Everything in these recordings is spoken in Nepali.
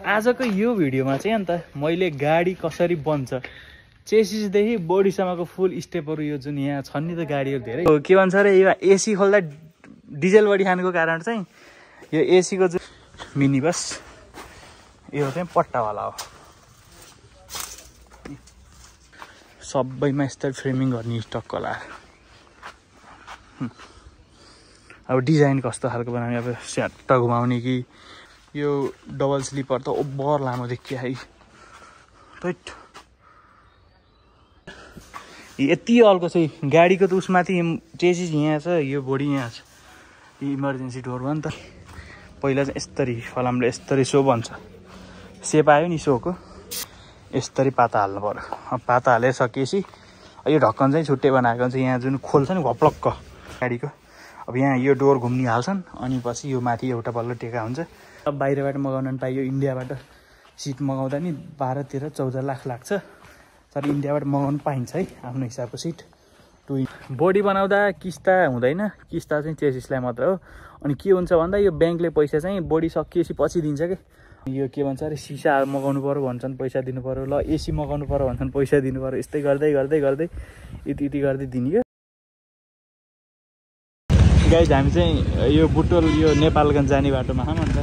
आजको यो भिडियोमा चाहिँ अन्त मैले गाडी कसरी बन्छ चेसिसदेखि बडीसम्मको फुल स्टेपहरू यो जुन यहाँ छन् नि त गाडीहरू धेरै के भन्छ रे यो एसी खोल्दा डिजेल बडी खानुको कारण चाहिँ यो एसीको जुन मिनी बस यो चाहिँ पट्टावाला हो। सबैमा यस्तो फ्रेमिङ गर्ने स्टक होला। अब डिजाइन कस्तो खालको बनाउने, अब स्याट्ट घुमाउने कि यो डबल स्लिपर त ओभर लामो देखियो है। यति अल्को चाहिँ गाडीको त उसमाथि चेसिस यहाँ छ, यो बडी यहाँ छ। यो इमर्जेन्सी डोर हो नि त। पहिला चाहिँ यस्तरी फलामले यस्तरी सो भन्छ, सेप आयो नि सोको, यस्तरी पाता हाल्नु पर्यो। अब पाता हालिसकेपछि यो ढक्कन चाहिँ छुट्टै बनाएको हुन्छ। यहाँ जुन खोल्छ नि घप्लक्क गाडीको, अब यहाँ यो डोर घुम्ने हाल्छन् अनि पछि यो माथि एउटा बल्ल टेका हुन्छ। अब बाहिरबाट मगाउन पाइयो, इन्डियाबाट सिट मगाउँदा नि 12-13-14 लाख लाग्छ, तर इन्डियाबाट मगाउनु पाइन्छ है आफ्नो हिसाबको सिट। बडी बनाउँदा किस्ता हुँदैन, किस्ता चाहिँ चेसिसलाई मात्र हो। अनि के हुन्छ भन्दा यो ब्याङ्कले पैसा चाहिँ बडी सकिएपछि पछि दिन्छ कि। यो के भन्छ अरे सिसा मगाउनु पर्यो भन्छन्, पैसा दिनु पर्यो, ल एसी मगाउनु पर्यो भन्छन्, पैसा दिनु पर्यो। यस्तै गर्दै गर्दै गर्दै यति गर्दै दिने क्या। गाइज हामी चाहिँ यो बुटोल यो नेपालगञ्ज जाने बाटोमा छौँ। अन्त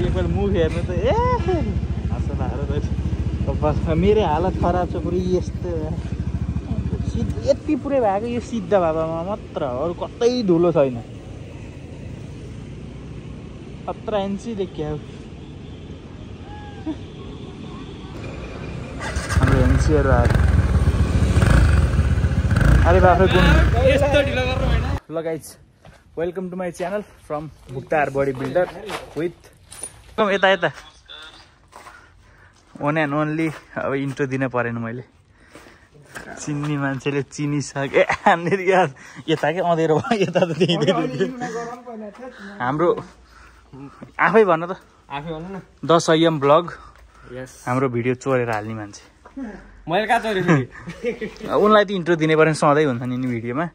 एकपल्ट मुभी हेर्नु त हाँसो लाग्यो। मेरो हालत खराब छ पुरै, यस्तो यति पुरै भएको यो सिद्ध बाबामा मात्र, अरू कतै धुलो छैन। खतरा एनसी देखियो हाम्रो एनसीहरू आयो। अरे बाफ्रे ल guys, welcome to my channel from भुक्तार बडी बिल्डर विथ यता वान एन्ड ओन्ली। अब इन्ट्रो दिन परेन मैले, चिन्ने मान्छेले चिनिसके। यता के अँधेरो भयो, यता त हाम्रो आफै भन त, आफै भन्नु न। 10 AM ब्लग हाम्रो भिडियो चोरेर हाल्ने मान्छे मैले कहाँ चोरेँ? उनलाई त इन्ट्रो दिने पर्ने सधैँ हुन्छ नि भिडियोमा।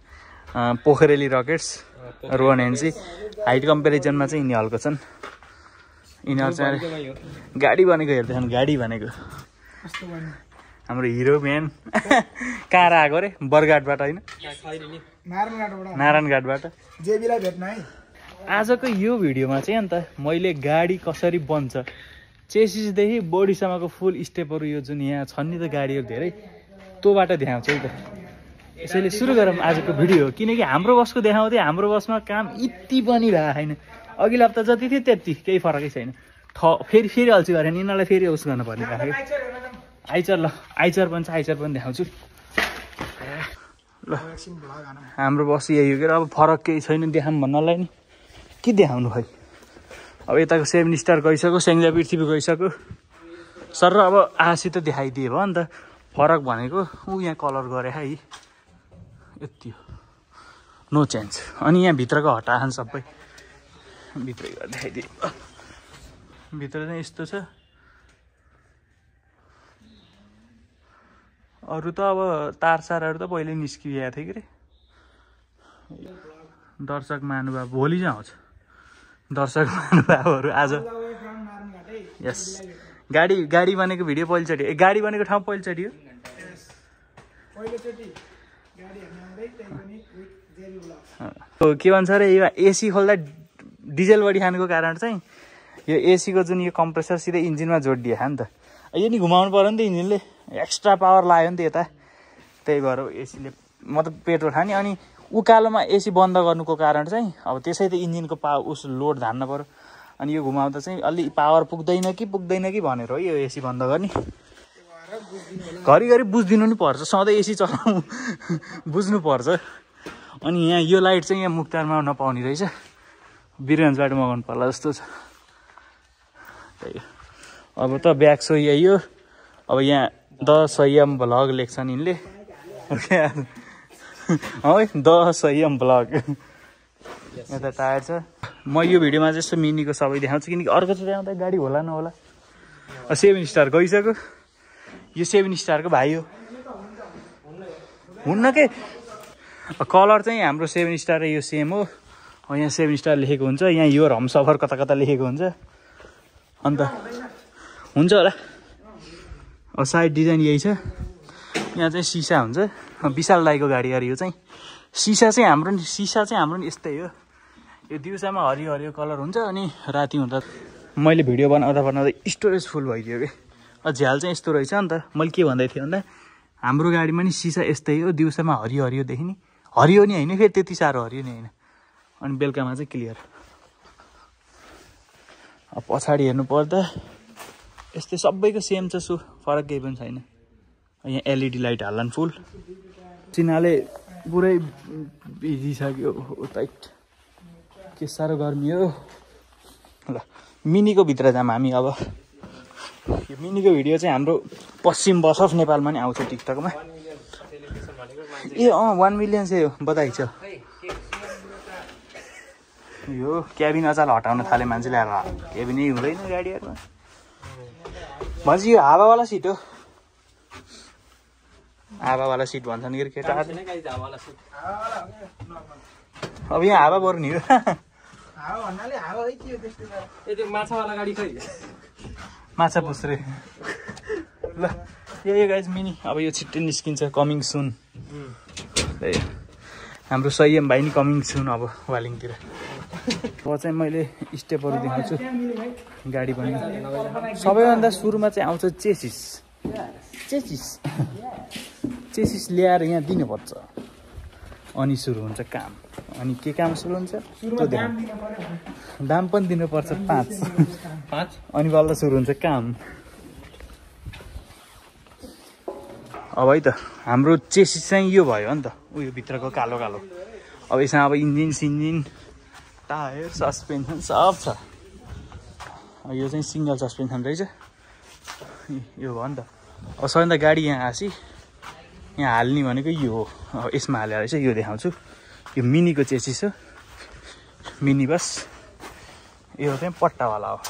पोखरेली रकेट्स, रोहन एनसी, हाइट कम्पेरिजनमा चाहिँ यिनी हल्को छन्। यिनीहरू चाहिँ गाडी बनेको हेर्दैछन्, गाडी भनेको हाम्रो हिरो म्यान कहाँ आएको अरे? बरघाटबाट होइन, नारायणघाटबाट। जेबीलाई भेट्न है। आजको यो भिडियोमा चाहिँ अन्त मैले गाडी कसरी बन्छ चेसिसदेखि बडीसम्मको फुल स्टेपहरू यो जुन यहाँ छन् नि त गाडीहरू धेरै, त्योबाट देखाउँछु है त। यसैले सुरु गरौँ आजको भिडियो। किनकि हाम्रो बसको देखाउँदै हाम्रो बसमा काम यति पनि भएको छैन। अघिल्लो हप्ता जति थियो त्यति, केही फरकै छैन। फेरि अल्छी गरेन, यिनीहरूलाई फेरि उस गर्नुपर्ने भएको। आइचर ल, आइचर पनि छ, आइचर पनि देखाउँछु ल। हाम्रो बस यही हो कि अब फरक केही छैन देखाऊँ भन्नलाई नि, के देखाउनु खै। अब यताको 7 स्टार गइसक्यो, सेङ्जा पृथ्वी गइसक्यो सर। अब आसित देखाइदिए भयो नि त। फरक भनेको यहाँ कलर गरे है, यति हो, नो चेन्ज। अनि यहाँ भित्रको हटाहान सबै भित्रै गरेर देखाइदिए। भित्र चाहिँ यस्तो छ। अरू त अब तारसारहरू त पहिल्यै निस्किएको थियो कि रे। दर्शक महानुभाव भोलि चाहिँ आउँछ, दर्शक महानुभावहरू आज। यस, गाडी बनेको भिडियो पहिलोचोटि, गाडी बनेको ठाउँ पहिलोचोटि हो। के भन्छ अरे यो एसी खोल्दा डिजेल बडी खानुको कारण चाहिँ यो एसीको जुन यो कम्प्रेसर सिधै इन्जिनमा जोडिदियो नि त। यो नि घुमाउनु पऱ्यो नि त, इन्जिनले एक्स्ट्रा पावर लाग्यो नि त यता। त्यही भएर एसीले मतलब पेट्रोल खाने। अनि उकालोमा एसी बन्द गर्नुको कारण चाहिँ अब त्यसै त इन्जिनको लोड धान्न पऱ्यो। अनि यो घुमाउँदा चाहिँ अलि पावर पुग्दैन कि भनेर हो यो एसी बन्द गर्ने। घरिघरि बुझिदिनु नि पर्छ, सधैँ एसी चलाउनु बुझ्नुपर्छ। अनि यहाँ यो लाइट चाहिँ यहाँ मुक्तारमा नपाउने रहेछ, बिरगन्जबाट मगाउनु पर्ला जस्तो छ। त्यही अब त ब्याक सो यही हो। अब यहाँ 10 AM ब्लग लेख्छन् यिनले है, 10 AM ब्लग। यता टायर छ। म यो भिडियोमा चाहिँ यस्तो मिनीको सबै देखाउँछु, किनकि अर्को चाहिँ देखाउँदा गाडी होला नहोला। 7 स्टार गइसक्यो, यो 7 स्टारको भाइ हो। हुन्न के कलर चाहिँ हाम्रो 7 स्टार र यो सेम हो। यहाँ 7 स्टार लेखेको हुन्छ, यहाँ यो हमसफर कता कता लेखेको हुन्छ। अन्त हुन्छ होला। अब साइड डिजाइन यही छ। यहाँ चाहिँ सिसा हुन्छ। विशाल दाइको गाडी अरे यो चाहिँ सिसा चाहिँ हाम्रो नि यस्तै हो। यो दिउँसोमा हरियो हरियो कलर हुन्छ अनि राति हुँदा मैले भिडियो बनाउँदा स्टोरेज फुल भइदियो कि। झ्याल चाहिँ यस्तो रहेछ नि त। मैले के भन्दै थिएँ भन्दा हाम्रो गाडीमा नि सिसा यस्तै हो। दिउँसोमा हरियो हरियो देखिने, हरियो नि होइन फेरि त्यति साह्रो हरियो नि होइन, अनि बेलुकामा चाहिँ क्लियर। अब पछाडि हेर्नु पर्दा यस्तै सबैको सेम छ, सो फरक केही पनि छैन। यहाँ एलइडी लाइट हाल्लान् फुल। चिनाले पुरै भिजिसक्यो टाइट, के साह्रो गर्मी हो। ल मिनीको भित्र जाम हामी अब। यो मिनीको भिडियो चाहिँ हाम्रो पश्चिम बसफ नेपालमा नि आउँछ टिकटकमा। ए 1 मिलियन चाहिँ हो, बधाई छ। यो क्याबिन अचाल हटाउन थाले मान्छेले, क्याबिनै हुँदैन गाडीहरूमा। भन्छ यो हावावाला सिट हो, हावावाला सिट भन्छन् कि केटाहरूले। अब यहाँ हावा बरु नि हो। माछावाला गाडी खै, माछा पुस्रे। ल यो गाइज मिनी अब यो छिट्टै निस्किन्छ, कमिङ सुन। हाम्रो संयम भाइ नि कमिङ सुन अब वालिङतिर। अब चाहिँ मैले स्टेपहरू देखाउँछु गाडी पनि। सबैभन्दा सुरुमा चाहिँ आउँछ चेसिस। चेसिस ल्याएर यहाँ दिनुपर्छ, अनि सुरु हुन्छ काम। अनि के काम सुरु हुन्छ त्यो दाम पनि दिनुपर्छ 5 अनि बल्ल सुरु हुन्छ काम। अब है त हाम्रो चेसिस चाहिँ यो भयो नि त, उयो भित्रको कालो कालो। अब यसमा अब इन्जिन टायर सस्पेन्सन सब छ। यो चाहिँ सिङ्गल सस्पेन्सन रहेछ, यो भयो नि त। अब सबैभन्दा गाडी यहाँ आसी यहाँ हाल्ने भनेको यो हो। अब यसमा हालेर चाहिँ यो देखाउँछु। यो मिनीको चेसिस हो, मिनी बस। यो चाहिँ पट्टावाला हो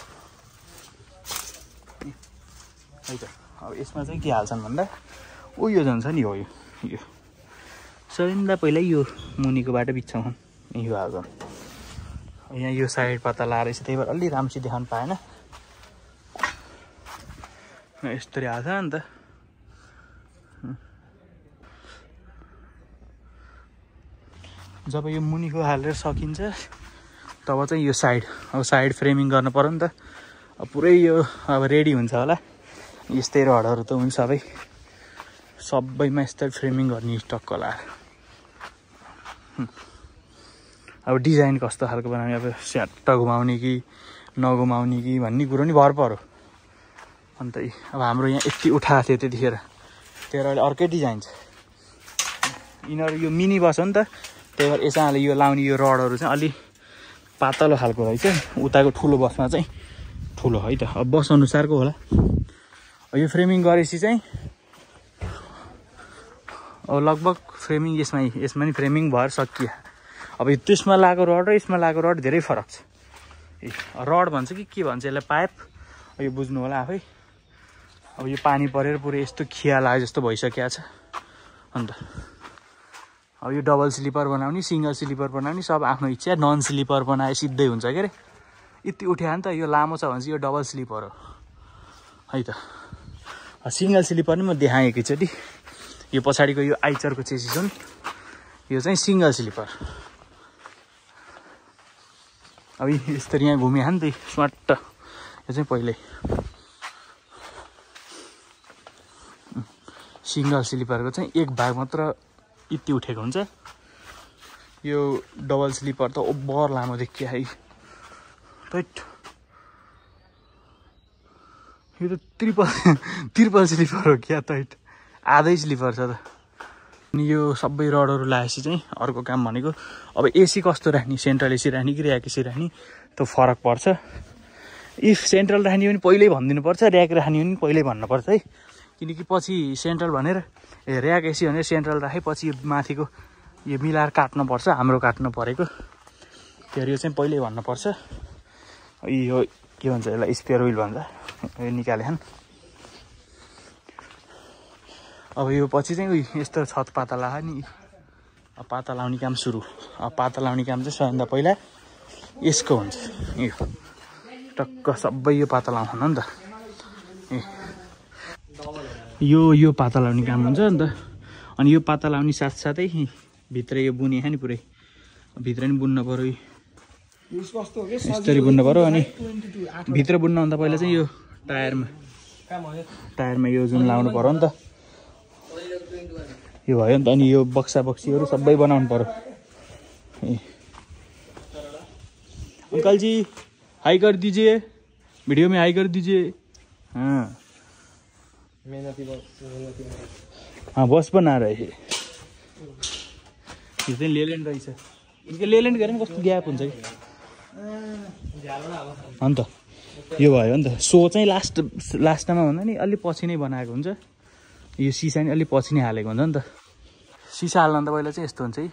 है त। अब यसमा चाहिँ के हाल्छन् भन्दा उयो जान्छ नि हो, यो सबैभन्दा पहिला यो मुनिको बाटो बित्छौँ यो हाल्छन्। यहाँ यो साइड पत्ता लाएर चाहिँ त्यही भएर अलि राम्रोसित देखाउनु पाएन। यस्तरी हाल्छ नि त। जब यो मुनिको हालेर सकिन्छ तब चाहिँ यो साइड, अब साइड फ्रेमिङ गर्नु पर्यो नि त। अब पुरै यो अब रेडी हुन्छ होला। यस्तै रडहरू त हुन्छ सबैमा यस्तै फ्रेमिङ गर्ने टक्क लाएर। अब डिजाइन कस्तो खालको बनाउने, अब स्याट्ट घुमाउने कि नघुमाउने कि भन्ने कुरो नि भर पर्यो। अन्त अब हाम्रो यहाँ यति उठाएको थियो त्यतिखेर, त्यही भएर अर्कै डिजाइन छ। यिनीहरू यो मिनी बस हो नि त, त्यही भएर यसैले यो लाउने यो रडहरू चाहिँ अलि पातलो खालको रहेछ। उताको ठुलो बसमा चाहिँ ठुलो है त। अब बस अनुसारको होला। यो फ्रेमिङ गरेपछि चाहिँ अब लगभग फ्रेमिङ यसमा नि फ्रेमिङ भएर सकियो। अब यो त्यसमा लगाएको रड र यसमा लगाएको रड धेरै फरक छ। रड भन्छ कि के भन्छ यसलाई, पाइप। यो बुझ्नु होला आफै। अब यो पानी परेर पुरै यस्तो खिया लाग्यो जस्तो भइसकेको छ। अन्त अब यो डबल स्लिपर बनाउने, सिङ्गल स्लिपर बनाउने सब आफ्नो इच्छा। नन स्लिपर बनाए सिधै हुन्छ के अरे। यति उठ्यो नि त, यो लामो छ भने चाहिँ यो डबल स्लिपर हो है त। सिङ्गल स्लिपर नि म देखाएँ एकैचोटि। यो पछाडिको यो आइचरको चेसिस हो नि, यो चाहिँ सिङ्गल स्लिपर। अब यस्तरी यहाँ घुमे नि त स्वाट्ट। यो चाहिँ पहिल्यै सिङ्गल स्लिपरको चाहिँ एक भाग मात्र यति उठेको हुन्छ। यो डबल स्लिपर त ओभर लामो देखियो है। यो त ट्रिपल स्लिपर हो क्या तैट, आधै स्लिपर छ त। अनि यो सबै रडहरू लगाएपछि चाहिँ अर्को काम भनेको अब एसी कस्तो राख्ने, सेन्ट्रल एसी राख्ने कि ऱ्याक एसी राख्ने त्यो फरक पर्छ। इफ सेन्ट्रल राख्ने पनि पहिल्यै भनिदिनु पर्छ, ऱ्याक राख्ने पनि पहिल्यै भन्नुपर्छ है। किनकि पछि सेन्ट्रल भनेर ऱ्याक एसी भनेर सेन्ट्रल राखे पछि यो माथिको यो मिलाएर काट्नुपर्छ, हाम्रो काट्नु परेको। त्यो यो चाहिँ पहिल्यै भन्नुपर्छ। यो के भन्छ यसलाई, स्पेयर विल भन्छ। यो निकालेछन्। अब यो पछि चाहिँ यस्तो छत पाता लाग्यो नि, पाता लाउने काम सुरु। अब पाता लाउने काम चाहिँ सबैभन्दा पहिला यसको हुन्छ। यो टक्क सबै यो पाता लाउँछन् नि त। यो पाता लाउने काम हुन्छ नि त। अनि यो पाता लाउने साथसाथै भित्र यो बुने नि पुरै भित्र नि बुन्न पर्यो, यस्तरी बुन्न पर्यो। अनि भित्र बुन्नुभन्दा पहिला चाहिँ यो टायरमा यो जुन लाउनु पर्यो नि त, यो भयो नि त। अनि यो बक्सा बक्सीहरू सबै बनाउनु पर्यो। अंकल जी हाई कर दीजिए, वीडियो में हाई कर दीजिए। हाँ बस बना रहे हैं। यो चाहिँ लेल्यान्ड रहेछ। यिनको लेल्यान्ड गरे पनि कस्तो ग्याप हुन्छ कि अन्त यो भयो नि त। सो चाहिँ लास्टमा भन्दा नि अलि पछि नै बनाएको हुन्छ। यो सिसा नि अलि पछि नै हालेको हुन्छ नि त। सिसा हाल्नुभन्दा पहिला चाहिँ यस्तो हुन्छ है,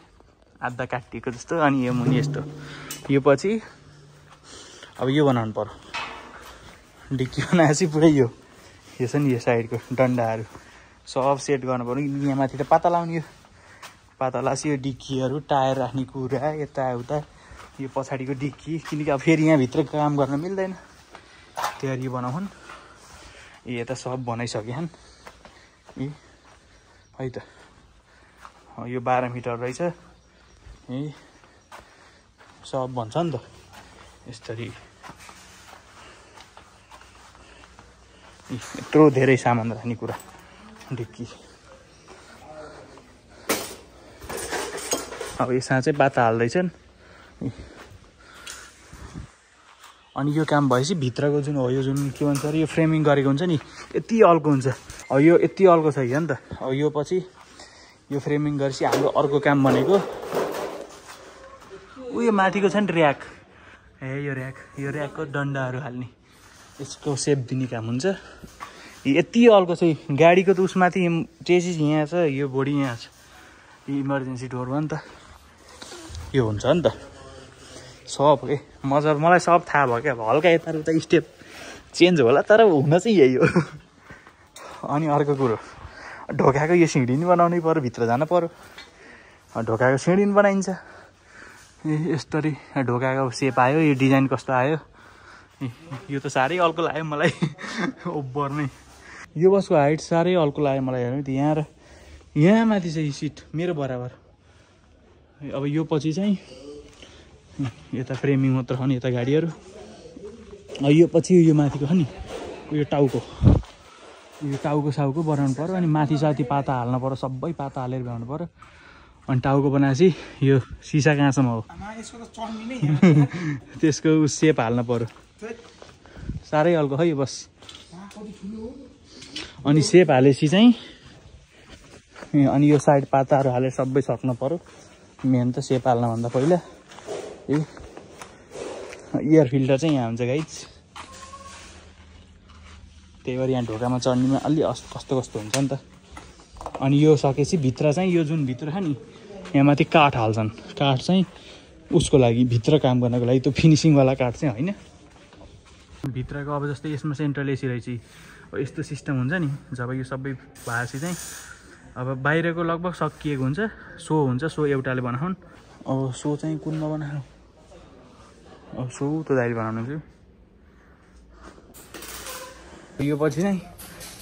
आधा काटिएको जस्तो। अनि यो मुनि यस्तो, यो पछि अब यो बनाउनु पर्यो। डिक्की बनाएपछि पुरै यो छ नि, यो साइडको डन्डाहरू सब सेट गर्नु पर्यो। यहाँ माथि त पाता लाउने, यो पाता लासी यो डिक्कीहरू टायर राख्ने कुरा यताउता, यो पछाडिको डिक्की। किनकि अब फेरि यहाँभित्र काम गर्न मिल्दैन, तयारी बनाउन्। यता सब बनाइसकेछन् है त। यो 12 मिटर रहेछ सब भन्छ नि त यसरी। यत्रो धेरै सामान राख्ने कुरा डिक्की। अब यसमा चाहिँ पाता हाल्दैछन्। अनि यो काम भएपछि भित्रको जुन हो, यो जुन के भन्छ अरे, यो फ्रेमिङ गरेको हुन्छ नि, यति अल्को हुन्छ। अब यो यति अल्को छ नि त। अब यो पछि यो फ्रेमिङ गरेपछि हाम्रो अर्को काम भनेको उयो माथिको छ नि र्याक। यो र्याकको डन्डाहरू हाल्ने, यसको सेप दिने काम हुन्छ। यति अल्को छ गाडीको त उसमाथि चेसिस यहाँ छ, यो बोडी यहाँ छ। इमर्जेन्सी डोर भयो नि त, यो हुन्छ नि त सब मजा। मलाई सब थाहा भयो क्या। अब हल्का यताउता स्टेप चेन्ज होला, तर हुन चाहिँ यही हो। अनि अर्को कुरो, ढोकाको यो सिँढी नि बनाउनै पर्यो, भित्र जानु पर्यो। ढोकाको सिँढी नि बनाइन्छ यस्तरी। ढोकाको सेप आयो, यो डिजाइन कस्तो आयो, यो त साह्रै अल्को लाग्यो मलाई। ओभर नै यो बसको हाइट साह्रै अल्को लाग्यो मलाई। हेर्नु त यहाँ र यहाँ माथि चाहिँ सिट मेरो बराबर। अब यो पछि चाहिँ यता फ्रेमिङ मात्र हो नि, यता गाडीहरू। यो पछि यो माथिको हो नि, यो टाउको साउको बनाउनु पर्यो। अनि माथि साथी पाता हाल्नु पर्यो, सबै पाता हालेर भ्याउनु पर्यो। अनि टाउको बनाएपछि यो सिसा कहाँसम्म हो त्यसको सेप हाल्नु पर्यो। साह्रै अल्को है यो बस। अनि सेप हालेपछि चाहिँ अनि यो साइड पाताहरू हालेर सबै सक्नु पर्यो। मेन त सेप हाल्नुभन्दा पहिला एयर फिल्टर चाहिँ यहाँ हुन्छ गाइज। त्यही भएर यहाँ ढोकामा चढ्नेमा अलि कस्तो हुन्छ नि त। अनि यो सकेपछि भित्र चाहिँ यो जुन भित्र छ नि, यहाँ माथि काठ हाल्छन्। काठ चाहिँ उसको लागि, भित्र काम गर्नको लागि, त्यो फिनिसिङवाला काठ चाहिँ होइन। भित्रको अब जस्तै यसमा सेन्ट्रल एसी रहेछ, अब यस्तो सिस्टम हुन्छ नि। जब यो सबै भएपछि चाहिँ अब बाहिरको लगभग सकिएको हुन्छ। सो हुन्छ, सो एउटाले बनाउन्। अब सो चाहिँ कुनमा बनाउनु, अब सो त दाइले बनाउनु छु। यो पछि चाहिँ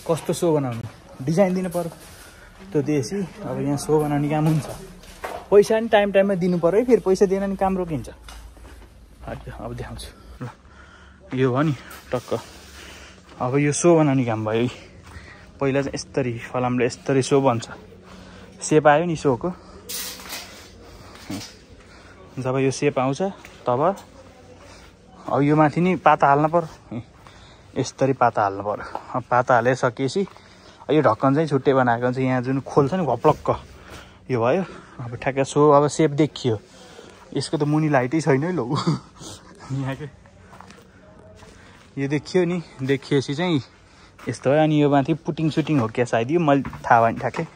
कस्तो सो बनाउनु, डिजाइन दिनु पर्यो, त्यो दिएपछि अब यहाँ सो बनाउने काम हुन्छ। पैसा नि टाइममा दिनु पर्यो है, फेरि पैसा दिएन नि काम रोकिन्छ। अब देखाउँछु ल। यो भयो नि टक्क। अब यो सो बनाउने काम भयो। पहिला चाहिँ यस्तरी फलामले यस्तरी सो बन्छ, सेप आयो नि सोको। जब यो सेप आउँछ तब अब यो माथि नि पाता हाल्नु पर्यो, यस्तरी पाता हाल्नु पर्यो। अब पाता हालेर सकिएपछि यो ढक्कन चाहिँ छुट्टै बनाएको हुन्छ। यहाँ जुन खोल्छ नि घप्लक्क, यो भयो। अब ठ्याक्क सो अब सेप देखियो। यसको त मुनि लाइटै छैन है लो यहाँकै। यो देखियो नि, देखिएपछि चाहिँ यस्तो हो। अनि यो माथि पुटिङ सुटिङ हो क्या सायद, यो मैले थाहा भएन ठ्याक्कै।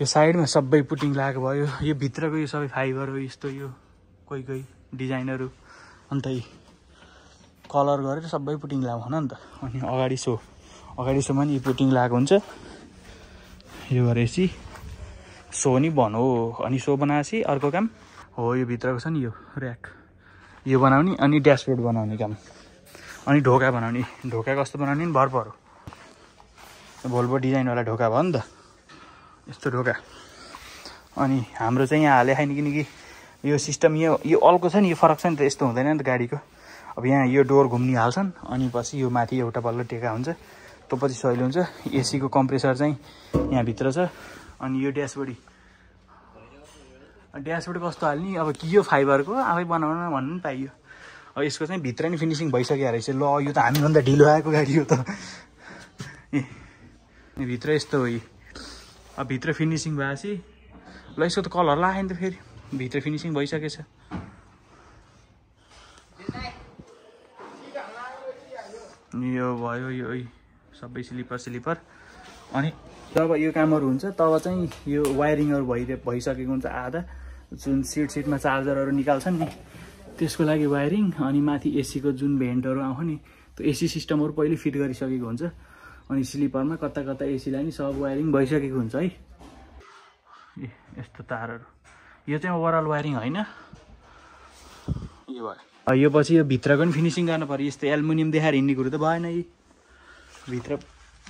यो साइडमा सबै पुटिङ लगाएको भयो। यो भित्रको यो सबै फाइबर हो यस्तो, यो कोही डिजाइनहरू। अन्त कलर गरेर सबै पुटिङ लगाएको होइन नि त। अनि अगाडिसम्म नि पुटिङ लगाएको हुन्छ। यो गरेपछि सो नि बनो। अनि सो बनाएपछि अर्को काम हो यो भित्रको छ नि, यो र्याक यो बनाउने। अनि ड्यासबोर्ड बनाउने काम। अनि ढोका बनाउने, ढोका कस्तो बनाउने नि भर परो। भोल्भो डिजाइनवाला ढोका भयो नि त, यस्तो ढोका। अनि हाम्रो चाहिँ यहाँ हाले छैन, किनकि यो सिस्टम यो अल्को छ नि, यो फरक छ नि त, यस्तो हुँदैन नि त गाडीको। अब यहाँ यो डोर घुम्ने हाल्छन्, अनि पछि यो माथि एउटा बल्ल टेका हुन्छ, त्यो पछि सहिलो हुन्छ। एसीको कम्प्रेसर चाहिँ यहाँभित्र छ। अनि यो ड्यासबोर्ड कस्तो हाल्ने, अब कि यो फाइबरको आफै बनाउन भन्नु पनि पाइयो। अब यसको चाहिँ भित्र नि फिनिसिङ भइसक्यो रहेछ। ल यो त हामीभन्दा ढिलो आएको गाडी हो त। भित्र यस्तो हो। अब भित्र फिनिसिङ भएपछि ल यसको त कलर लाग्यो नि त, फेरि भित्र फिनिसिङ भइसकेछ। यो भयो, यो सबै स्लिपर। अनि जब यो कामहरू हुन्छ तब चाहिँ यो वायरिङहरू भइसकेको हुन्छ आधा, जुन सिटमा चार्जरहरू निकाल्छन् नि त्यसको लागि वायरिङ। अनि माथि एसीको जुन भेन्टहरू आउँछ नि, त्यो एसी सिस्टमहरू पहिले फिट गरिसकेको हुन्छ। अनि स्लिपरमा कता कता एसीलाई नि सब वायरिङ भइसकेको हुन्छ है। यस्तो तारहरू, यो चाहिँ ओभरअल वायरिङ होइन। यो भयो। यो पछि यो भित्रको पनि फिनिसिङ गर्नु पऱ्यो। यस्तो एल्युमिनियम देखाएर हिँड्ने कुरो त भएन। यी भित्र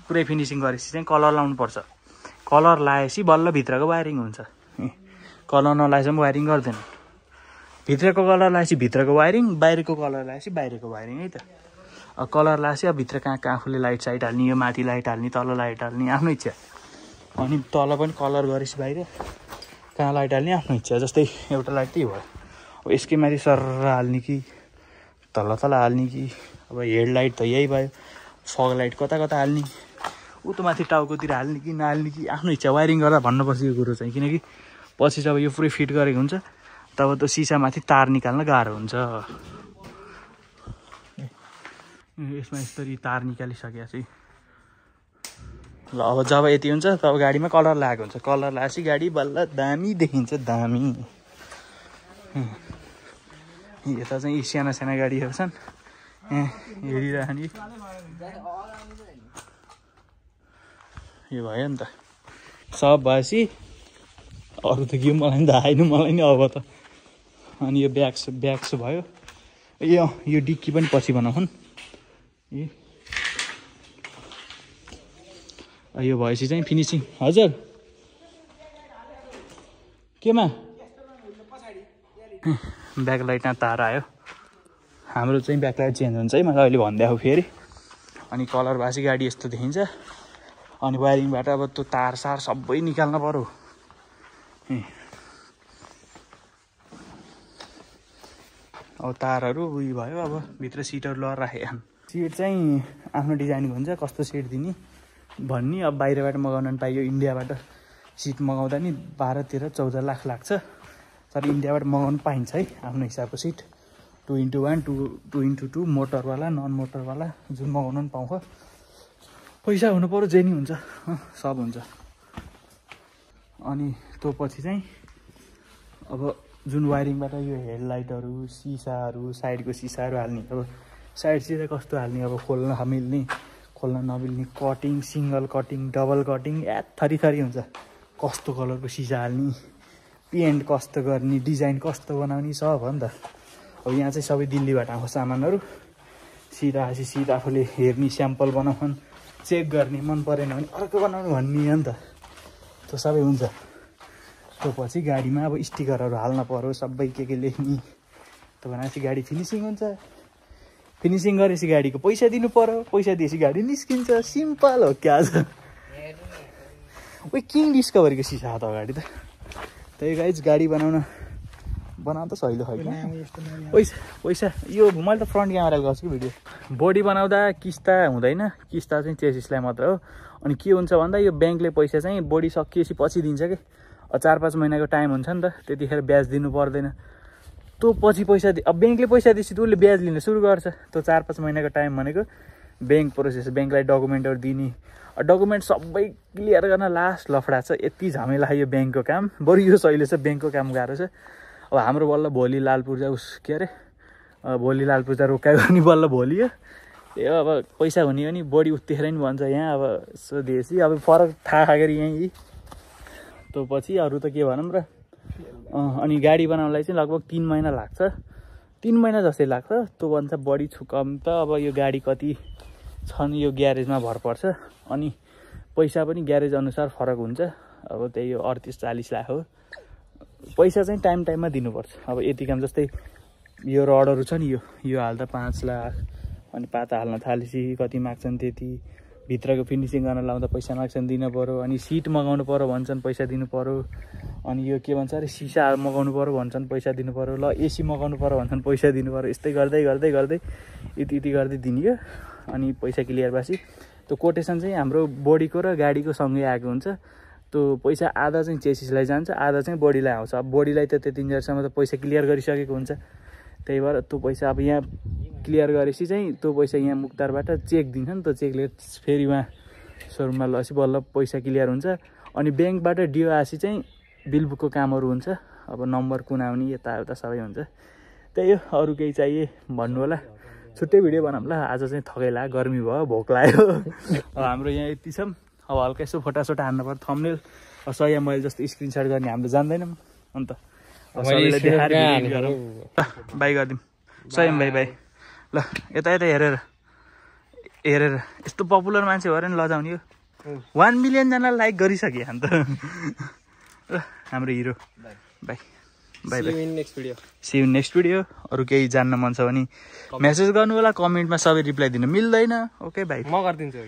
पुरै फिनिसिङ गरेपछि चाहिँ कलर लाउनुपर्छ। कलर लगाएपछि बल्ल भित्रको वायरिङ हुन्छ। कलर नलाएसम्म वायरिङ गर्दैन। भित्रको कलर लगाएपछि भित्रको वायरिङ, बाहिरको कलर लगाएपछि बाहिरको वायरिङ है त। अब कलर लगाएपछि अब भित्र कहाँ आफूले लाइट साइट हाल्ने, यो माथि लाइट हाल्ने, तल लाइट हाल्ने, आफ्नो इच्छा। अनि तल पनि कलर गरेपछि बाहिर कहाँ लाइट हाल्ने आफ्नो इच्छा। जस्तै एउटा लाइट त्यही भयो। अब यसकै माथि सर हाल्ने कि तल हाल्ने कि, अब हेडलाइट त यही भयो। फग लाइट कता हाल्ने, ऊ त माथि टाउकोतिर हाल्ने कि नहाल्ने कि आफ्नो इच्छा। वायरिङ गर्दा भन्नुपर्छ यो कुरो चाहिँ, किनकि पछि जब यो पुरै फिट गरेको हुन्छ तब त्यो सिसामाथि तार निकाल्न गाह्रो हुन्छ। यसमा यसरी तार निकालिसकेको चाहिँ ल। अब जब यति हुन्छ तब गाडीमा कलर लगाएको हुन्छ। कलर लगाएपछि गाडी बल्ल दामी देखिन्छ, दामी। यता चाहिँ साना गाडीहरू छन्, हेरिरहने। यो भयो नि त, सब भएपछि अरू त के मलाई नि त आएन, मलाई नि अब त। अनि यो ब्याग्स भयो। यो डिक्की पनि पछि बनाउँछन्। यो भएपछि चाहिँ फिनिसिङ। हजुर केमा ब्याकलाइटमा तार आयो। हाम्रो चाहिँ ब्याकलाइट चेन्ज हुन्छ है, मैले अहिले भनिदिएको फेरि। अनि कलर भएपछि गाडी यस्तो देखिन्छ। अनि वायरिङबाट अब त्यो तार सार सबै निकाल्न पर्यो। अब तारहरू उयो भयो। अब भित्र सिटहरू लगाएर राखेका छन्। सिट चाहिँ आफ्नो डिजाइनको हुन्छ, कस्तो सिट दिने भन्ने। अब बाहिरबाट मगाउन पनि पाइयो। इन्डियाबाट सिट मगाउँदा नि 12-13-14 लाख लाग्छ। तर इन्डियाबाट मगाउनु पाइन्छ है आफ्नो हिसाबको सिट। 2x1, 2x2 मोटरवाला, नन मोटरवाला जुन मगाउनु पनि पाउँछ। पैसा हुनु पर्यो, जे नि हुन्छ, सब हुन्छ। अनि त्यो पछि चाहिँ अब जुन वायरिङबाट यो हेडलाइटहरू, सिसाहरू, साइडको सिसाहरू हाल्ने। अब साइड सिसा कस्तो हाल्ने, अब खोल्न मिल्ने, खोल्न नमिल्ने, cutting, single cutting, double cutting, थरी हुन्छ। कस्तो कलरको सिसा हाल्ने, पेन्ट कस्तो गर्ने, डिजाइन कस्तो बनाउने, सब हो नि त। अब यहाँ चाहिँ सबै दिल्लीबाट आएको सामानहरू। सिधा आफूले हेर्ने, स्याम्पल बनाउनु, चेक गर्ने, मन परेन भने अर्को बनाउनु भन्ने हो नि त। त्यो सबै हुन्छ। त्यो पछि गाडीमा अब स्टिकरहरू हाल्न पर्यो, सबै के लेख्ने। त्यो भनेपछि गाडी फिनिसिङ हुन्छ। फिनिसिङ गरेपछि गाडीको पैसा दिनु पर्यो, पैसा दिएपछि गाडी निस्किन्छ। सिम्पल हो क्या छ। किङ डिस्कभरीको सिसा हो त अगाडि त। त्यही गाइज गाडी बनाउन त सहिलो होइन। पैसा यो मैले त फ्रन्ट क्यामेराले गर्छु कि भिडियो। बडी बनाउँदा किस्ता हुँदैन, किस्ता चाहिँ चेसिसलाई मात्र हो। अनि के हुन्छ भन्दा यो ब्याङ्कले पैसा चाहिँ बडी सकिएपछि पछि दिन्छ कि। 4-5 महिनाको टाइम हुन्छ नि त, त्यतिखेर ब्याज दिनु पर्दैन। त्यो पछि पैसा अब ब्याङ्कले पैसा दिएपछि त उसले ब्याज लिन सुरु गर्छ। त्यो 4-5 महिनाको टाइम भनेको ब्याङ्क प्रोसेस, ब्याङ्कलाई डकुमेन्टहरू दिने। डकुमेन्ट सबै क्लियर गर्न लास्ट लफडा छ। यति झमेला यो ब्याङ्कको काम। बरु यो सहिले छ, ब्याङ्कको काम गाह्रो छ। अब हाम्रो बल्ल भोलि लालपूर्जा भोलि लालपूर्जा रोकायो भने बल्ल भोलि हो। अब पैसा हुने हो नि बढी उत्तिखेर नि भन्छ यहाँ। अब यसो दिएपछि अब फरक थाहा खाएर यहीँ। त्यो पछि अरू त के भनौँ र। अनि गाडी बनाउनलाई चाहिँ लगभग 3 महिना लाग्छ। 3 महिना जस्तै लाग्छ। त्योभन्दा बढी कम त अब यो गाडी कति छन् यो ग्यारेजमा भर पर्छ। अनि पैसा पनि ग्यारेज अनुसार फरक हुन्छ। अब त्यही यो 38-40 लाख हो। पैसा चाहिँ टाइममा दिनुपर्छ। अब यति काम जस्तै यो रडहरू छ नि यो हाल्दा 5 लाख अनि पाता हाल्न थालेपछि कति माग्छन् त्यति। भित्रको फिनिसिङ गर्न लाउँदा पैसा माग्छन् दिनु पर्यो। अनि सिट मगाउनु पर्यो भन्छन् पैसा दिनु पर्यो। अनि यो के भन्छ अरे सिसा मगाउनु पर्यो भन्छन् पैसा दिनु पर्यो। ल एसी मगाउनु पर्यो भन्छन् पैसा दिनु पर्यो। यस्तै गर्दै यति गर्दै दिनियो। अनि पैसा क्लियर भएपछि त्यो कोटेसन चाहिँ हाम्रो बडीको र गाडीको सँगै आएको हुन्छ। त्यो पैसा आधा चाहिँ चेसिसलाई जान्छ, आधा चाहिँ बडीलाई आउँछ। अब बडीलाई त त्यतिन्जेलसम्म त पैसा क्लियर गरिसकेको हुन्छ। त्यही भएर त्यो पैसा अब यहाँ क्लियर गरेपछि चाहिँ त्यो पैसा यहाँ मुक्तारबाट चेक दिन्छ नि। त्यो चेकले फेरि उहाँ सोरुममा लसी बल्ल पैसा क्लियर हुन्छ। अनि ब्याङ्कबाट डिओ आसी चाहिँ बिल बुकको कामहरू हुन्छ। अब नम्बर कुनाउने यताउता सबै हुन्छ। त्यही हो, अरू केही चाहिए भन्नु होला। छुट्टै भिडियो बनाऊँ ल। आज चाहिँ थकै लाग्यो, गर्मी भयो, भोक लाग्यो। अब हाम्रो यहाँ यति छ। अब हल्का यसो फोटासोटा हान्नु पर्यो थम्बनेल। सही मैले जस्तो स्क्रिनसट गर्ने हाम्रो जान्दैनौँ। अन्त सबैलाई देखाएर बाई गरिदिउँ। स्वयं बाई ल। यता हेरेर यस्तो पपुलर मान्छे भएर नि लजाउने हो। 1 मिलियन जना लाइक गरिसके अन्त हाम्रो hero. Bye see you next video. अरू केही जान्न मन छ भने मेसेज गर्नु होला। कमेन्टमा सबै रिप्लाई दिनु मिल्दैन। Okay by. म गरिदिन्छु।